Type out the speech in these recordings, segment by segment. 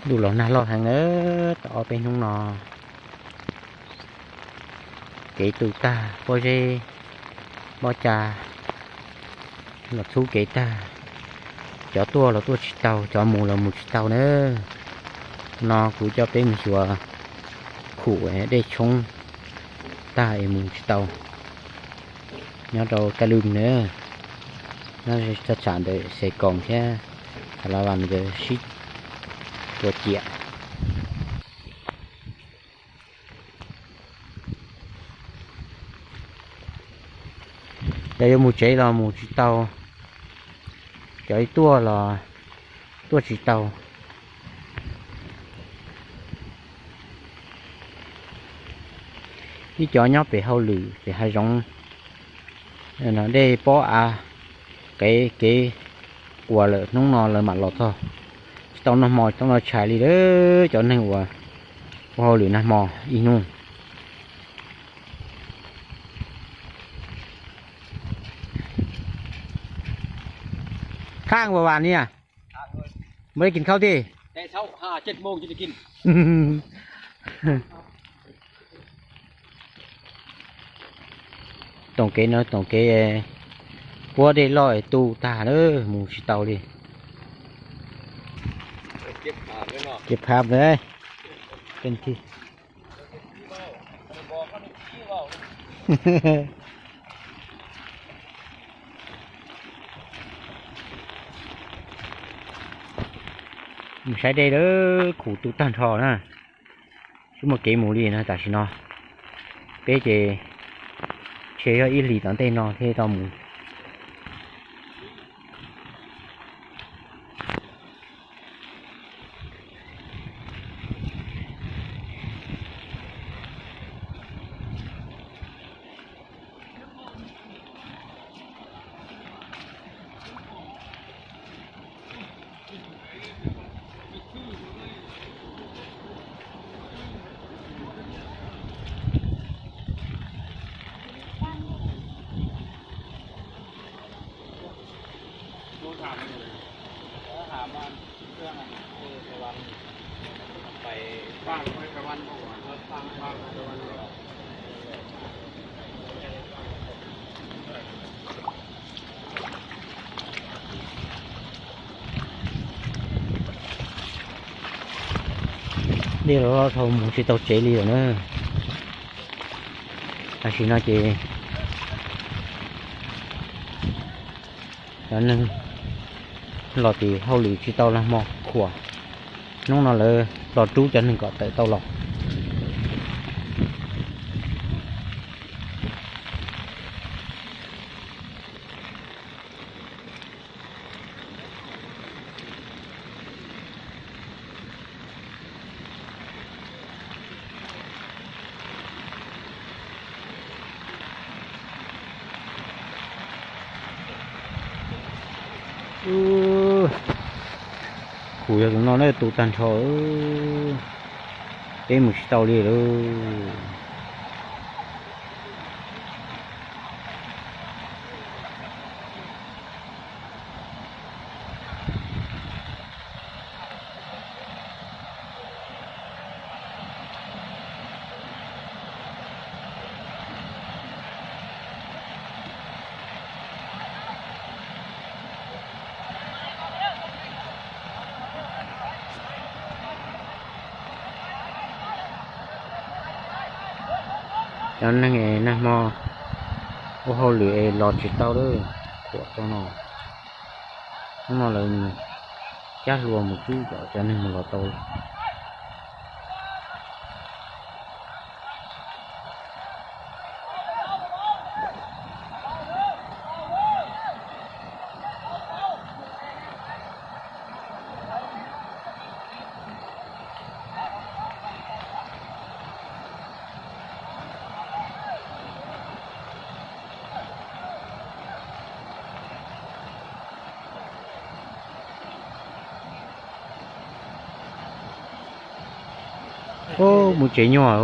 Ntuj los nag loj heev nawb, tau ob peb hnub no kev tu tag, pob zeb pob ca los txhub kev tag. Cov tuaj los tuaj tsis tau, cov mus los mus tsis tau nawb. No kuv coj peb mus xyuas khum dej tshoob tag es mus tsis tau. Nyob rau Taj Lwm nawb, nyob thaj tsam ntawm Xes Koos thiab Xas Las Vas ntawd sib tua ciam. Yog yuav mus tsev los mus tsis tau, cov tuaj los tuaj tsis tau. Ib cov nyob pem hauj lwm pem hav zoov, dej pob av, kev kev quas lawm, hnub no lawv mam los txog. Tsis tau noj hmo tsis tau noj tshais li lawm cov neeg uas ua hauj lwm nag hmo ib hnub. Khaj, ua vas niaj, muaj dej kis khaub thiab. Toom kev no toom kev puab dej loj tu tag lawm mus tsis tau li. Ces phab lawm. Mus saib dej lawm, khum tu tag nrho na. Tsis muaj kev mus li no tam sim no. Peb ces ntshe yog ib hlis tom ntej no thiaj tau mus. Dej los loj dhau mus tsis tau tsev li lawm na. Tam sim no ces cov neeg los tim hauj lwm tsis tau nag hmo khuam, hnub no lawv los rub cov neeg kom tawm tau los. Khum yog tus no na, tu tag nrho, peb mus tsis tau li lauj. Cov neeg es nag hmo ua hauj lwm es los tsis tau lawm, khuam tau no. Hnub no lawv cab hlua mus rub cov neeg mus los tau. Ub, mus tsev nyuaj.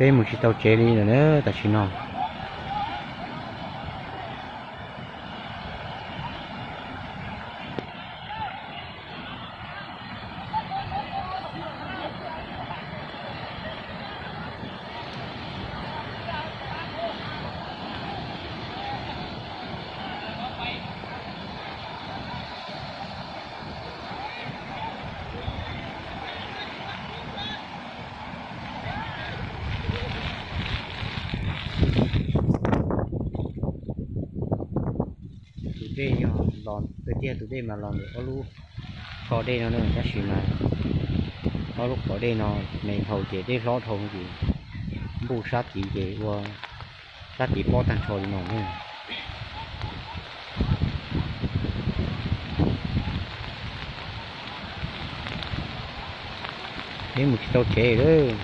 Peb mus tsis tau tsev li lawm na tam sim no. Tus dej yog los tiag tiag, tus dej mas los ntawm ob lub qhov dej no na, tab sis mas ob lub qhov dej no me dhau ces dej hlob dhau ces npuj sab tid ces ua sab tid pob tag nrho li no na. Peb mus tsis tau tsev lawm.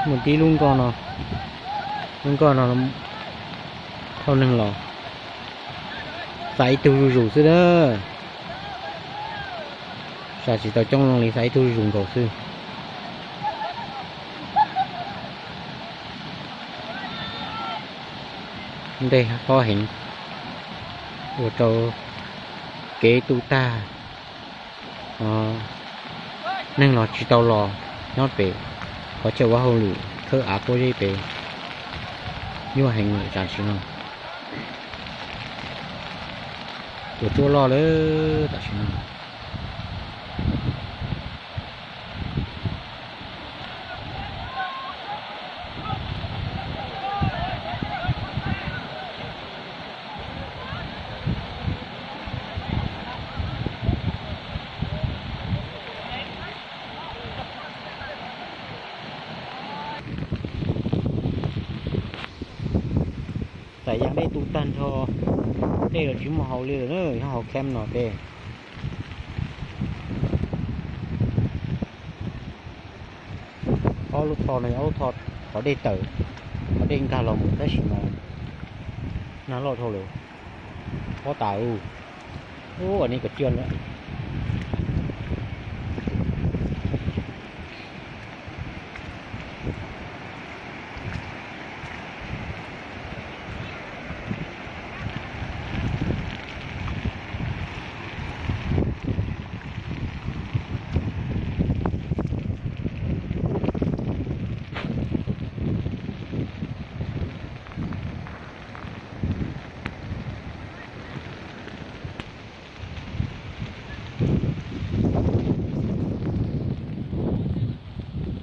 Mus tib lub nkoj no, lub nkoj no thauj neeg los xa ib tug zuj zus xwb na. Xa tsis tau coob zoo li, xa ib tug zuj zus nkaus xwb. Ntej hlob heev, ua rau kev tu tag, neeg los tsis tau los nyob pem qhov chaw ua hauj lwm khawb av pob zeb pem, nyuaj heev tam sim no. Tua tsuab loj lawm tam sim no. Txais ya dej tu tag nrho, dej los tsis muaj haus li lawm na, nyob hauv camp no tej. Ob lub tho no yog ob lub tho qhov dej tawm, qhov dej nkag los mus tab sis mas nag loj dhau lawm. Pob tas u, ub, ua nej kom cia lawm.